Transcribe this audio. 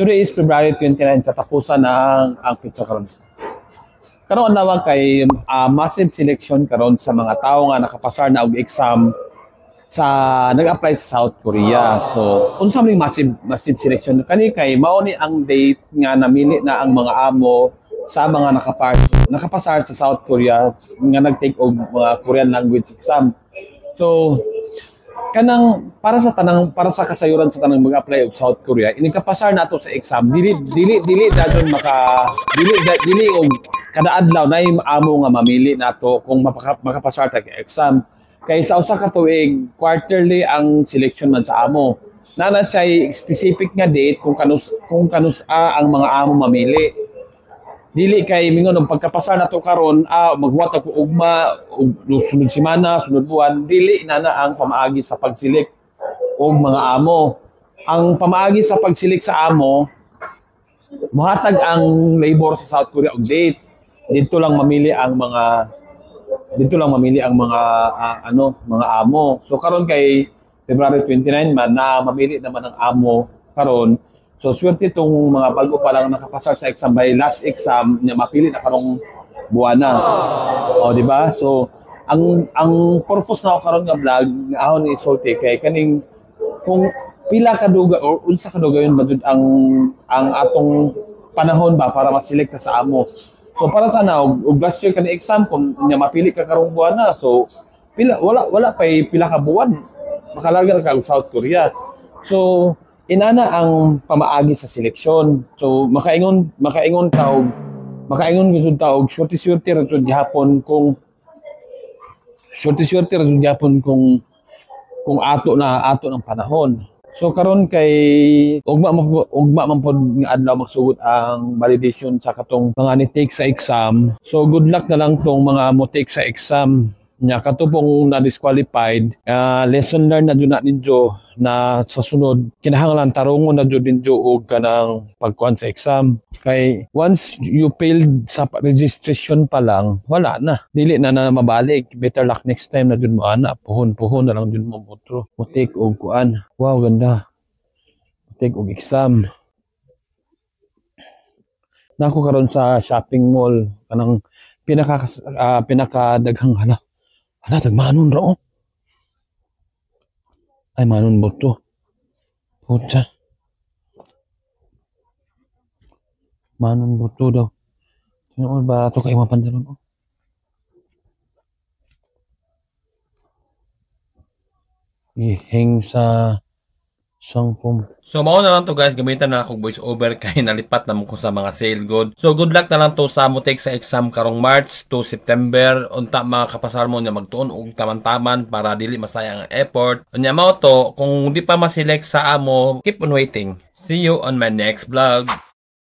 Today is February 29, katapusan ng ang petsa karon. Karon adlaw kay massive selection karon sa mga tao nga nakapasar na og exam sa nag-apply sa South Korea. So, unsa man massive massive selection kani kay mao ni ang date nga namili na ang mga amo sa mga nakapasar sa South Korea nga nag-take og mga Korean language exam. So, kanang para sa tanang, para sa kasayuran sa tanang mag-apply og South Korea, ini kapasar nato sa exam, dili dili dili dayon maka dili dili og kada adlaw na amo nga mamili nato kung makapasar ta kay exam, kay sa usa ka tuig, quarterly ang selection man sa amo. Nana siya specific nga date kung kanus a ang mga amo mamili. Dili kay mingon og pagkapasar nato karon, maghuwat ako ugma ug sunod semana, sunod buwan. Dili na na ang pamaagi sa pag-select og mga amo. Ang pamaagi sa pag-select sa amo, muhatag ang labor sa South Korea og date. Dito lang mamili ang mga ano, mga amo. So karon kay February 29 man na, mamili naman ang amo karon. So swerte tong mga bago pa lang nakapasar sa exam by last exam niya, mapili na karong buwana. O, di ba? So ang purpose na ako karon nga vlog nga ahon ni isulti kay kaning kung pila ka dugay or unsa ka dugayon ba jud ang atong panahon ba para ma-select ka sa amo. So para sa na og last year kani exam, kung nya mapili ka karong buwana, so pila, wala wala pay pila ka buwan makalarga ka og South Korea. So inana ang pamaagi sa seleksyon. So makaingon gyud ta og swerte-swerte ra jud gihapon kung swerte-swerte ra jud gihapon kung ato na ato ng panahon. So karon kay ugma man pod nga adlaw magsugod ang validation sa katong mga ni take sa exam. So good luck na lang tong mga mo take sa exam. Nya kato pong na disqualified, lesson learned na jud na ninyo na sa sunod kinahanglan tarungon na jud ninyo og kanang pagkuan sa exam. Kay once you failed sa registration pa lang, wala na. Dili na na mabalik. Better luck next time na jud mo ana. Puhon-puhon na lang jud mo motro. Mo take og kuan. Wow, ganda. Mo take og exam. Nako karon sa shopping mall, kanang pinaka pinakadaghang, hala. Hala, tagmanon ra oh. Ay, manon mo to. Putya. Manon mo to daw. Sino ba ito kay mga pantalon oh? Iheng sa sangkom. So mao na lang to guys, gamitan na ako voice over kay nalipat na mo ko sa mga sale good. So good luck na lang to sa mo take sa exam karong March to September. Unta makapasar mo nya magtuon og taman-taman para dili masayang ang effort. Unya mao to, kung di pa ma-select sa amo, keep on waiting. See you on my next vlog.